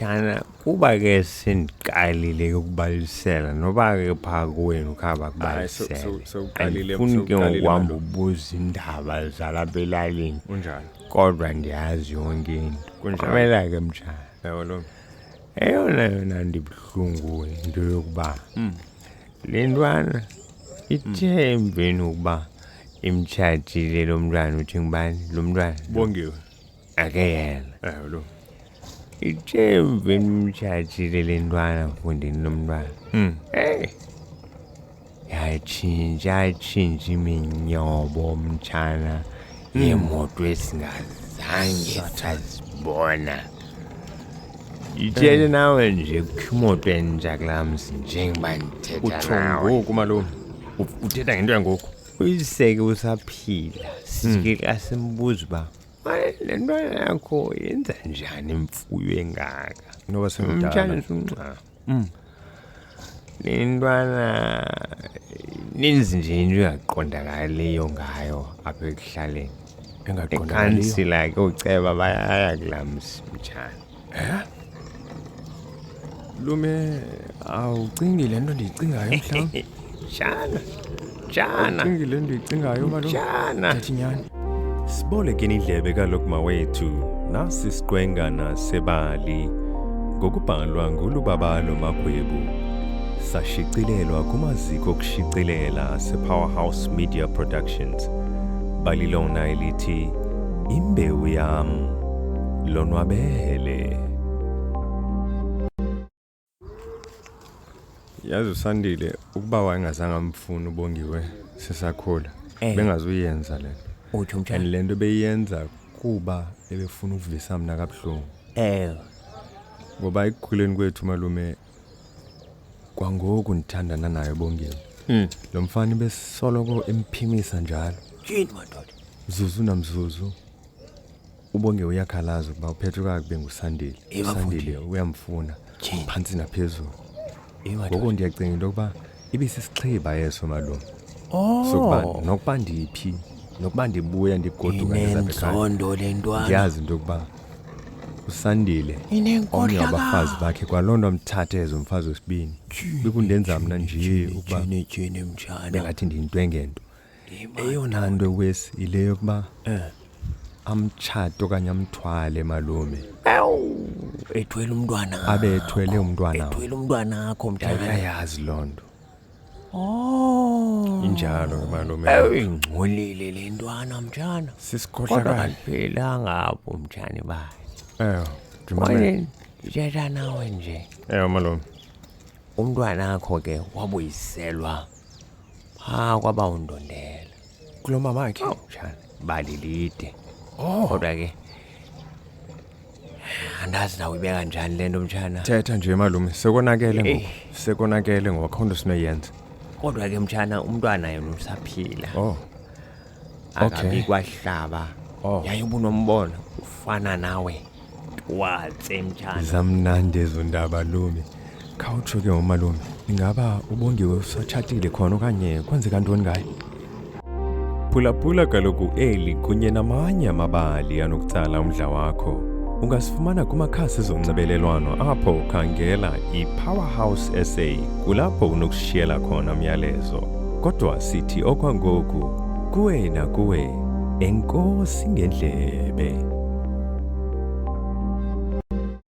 Mtshana, kuba ke sendiqalile ukubalisela noba ke phaa kowenu khaba Hayi, kubalisele. sewuqalile Andifuni ke sewuqalile ngokuhamba malume. ubuza iindaba zalapha elalini Kunjalo. kodwa ndiyazi yonke into. Kunjalo. Mamela ke mtshana. Ewe malume. Eyona yona ndibuhlungu yinto yokuba le ntwana ithe emveni kokuba imtshatile lo mntwana uthi ngubani lo mntwana Bongiwe. ake yena. Ewe malume. Ithe emveni imtshatile le ntwana mfundini lo mntwana. Hey. Yatshintsha yatshintsha iminyobo mtshana yeemoto esingazange sazibona. Ithethe nawe nje kukho imoto entsha kulaa mzi njengoba ndithetha Utsho nawe. ngoku malume. Uthetha ngento yangoku. Uyiseke usaphila sike xa simbuza uba "Waye, le ntwana yakho yenza njani imfuyo engaka?" Noba semdala. Mtshana sunca. Le ntwana ninzi nje into engaqondakaliyo ngayo apha ekuhlaleni. Engaqondakaliyo. Ikhansila ke uceba bayaya kulaa mzi mtshana. Lume, awucingi le nto ndiyicingayo mhlawumbi? Mtshana, mtshana, Awucingi le nto ndiyicingayo malume? mtshana. Thatha inyani. Sibolekeni indlebe kaloku mawethu, nasi isiqwengana sebali ngokubhalwa nguLubabalo Magwebu. Sashicilelwa kumaziko okushicilela asePowerhouse Media Productions. Balilona elithi Imbewu Yam. Lonwabele. Yazi uSandile ukuba wayengazange amfune uBongiwe sisakhula, Eh. bengazuyenza le nto. Utsho mtshana. And le nto beyenza kuba ebefuna ukuvisa mna kabuhlungu. Ewe. Ngoba ekukhuleni kwethu malume kwangoku ndithandana naye Bongiwe. Lo mfana besoloko emphimisa njalo. Tyhini madoda. Mzuzu namzuzu uBongiwe uyakhalaza ukuba uphethwe kakubi nguSandile. Eh, bafundini. uSandile uyamfuna Tyhini. phantsi naphezulu. Eh, madoda. Ngoku ndiyacinga into yokuba ibisisixhiba eso malume. Oh. Sokuba nokuba ndiphi, nokuba ndibuya ndigoduka ndizapha ekhaya. Inenzondo le ntwana. Ndiyazi into yokuba uSandile omnye wabafazi bakhe kwaloo nto amthathe as umfazi wesibini bekundenza mna nje ukuba Tyhini tyhini mtshana. bengathi ndiyinto engento. Eyona nto wesi yile yokuba amtshate okanye amthwale malume Ewu, ethwele umntwana. abe ethwele umntwana. Ethwele umntwana akho mtshana. Uyayazi loo nto. Oh. Injalo ke malume. Ewu, ingcolile le ntwana mtshana. Kodwa Sisikhohlakali. aliphelanga apho mtshana ibali. Ewe, ndimamele. Kwaye ndithetha nawe nje. Ewe malume. Umntwana akho ke wabuyiselwa phaa kwaba undondela. Kulo mamakhe. Awu mtshana, bali lide. Oh. Kodwa ke andazi nawe ibeka njani le nto mtshana. Thetha nje malume, sekonakele Eh. ngoku. Sekonakele ngoba akho nto sinoyenza. Kodwa ke mtshana umntwana yena usaphila. Oh. Okay. Akabi kwahlaba. Oh. Yaye ubunombona ufana nawe. Twatse mtshana. Zamnandi ezo ndaba lume. Khawutsho ke ngomalume, ingaba uBongiwe usatshatile khona okanye kwenzeka ntoni ngaye? Phulaphula kaloku eli kunye namanye amabali anokutsala umdla wakho. Ungasifumana kumakhasi ezonxibelelwano apho ukhangela iPowerhouse SA kulapho unokushiyela khona umyalezo. Kodwa sithi okwangoku, kuwe nakuwe, enkosi ngendlebe.